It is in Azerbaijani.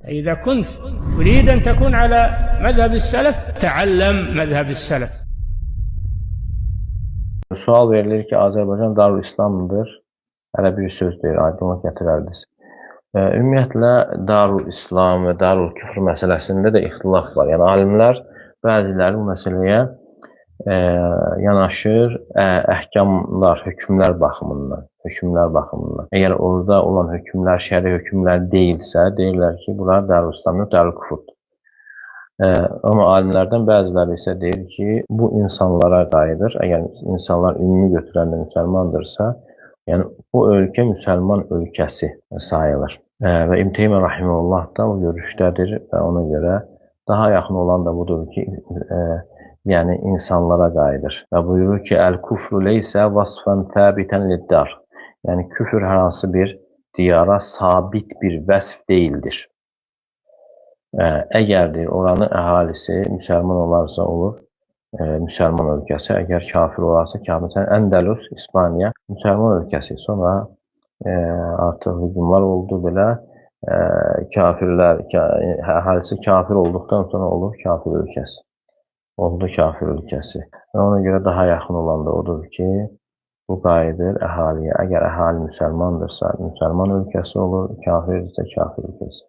إذا كنت تريد أن تكون على مذهب السلف تعلم مذهب السلف. Sual verilir ki, Azərbaycan Darül İslamdır. Hələ bir söz deyir, aydınlıq gətirərdiniz. Ümumiyyətlə, Darül İslam və Darül Küfr məsələsində də ixtilaf var. Yəni, alimlər bəziləri bu məsələyə yanaşır əhkamlar, hökmlər baxımından. Hökmlər baxımından. Əgər orada olan hökmlər şəri hökmlər deyilsə, deyirlər ki, bunlar Darül İslam yox, Darül Küfrdür. Amma alimlərdən bəziləri isə deyir ki, bu insanlara qayıdır. Əgər insanlar ümumi götürəndə müsəlmandırsa, yəni bu ölkə müsəlman ölkəsi sayılır. Və İbn Teymiyyə rahimehullah da o görüşdədir və ona görə daha yaxın olan da budur ki, yəni insanlara qayıdır. Və buyurur ki, əl-kufru leysə vasfan thabitən lid-dar. Yəni küfür hər hansı bir diyara sabit bir vəsf deyildir. Əgər deyir, oranın əhalisi müsəlman olarsa olur, müsəlman ölkəsi, əgər kafir olarsa kafir. Məsələn, Əndəlus, İspaniya müsəlman ölkəsi. Sonra artıq hücumlar oldu belə, kafirlər, əhalisi kafir olduqdan sonra olur kafir ölkəsi. Oldu kafir ölkəsi. Və ona görə daha yaxın olan da odur ki, bu qayıdır əhaliyə. Əgər əhali müsəlmandırsa, müsəlman ölkəsi olur, kafirdirsə kafir ölkəsi.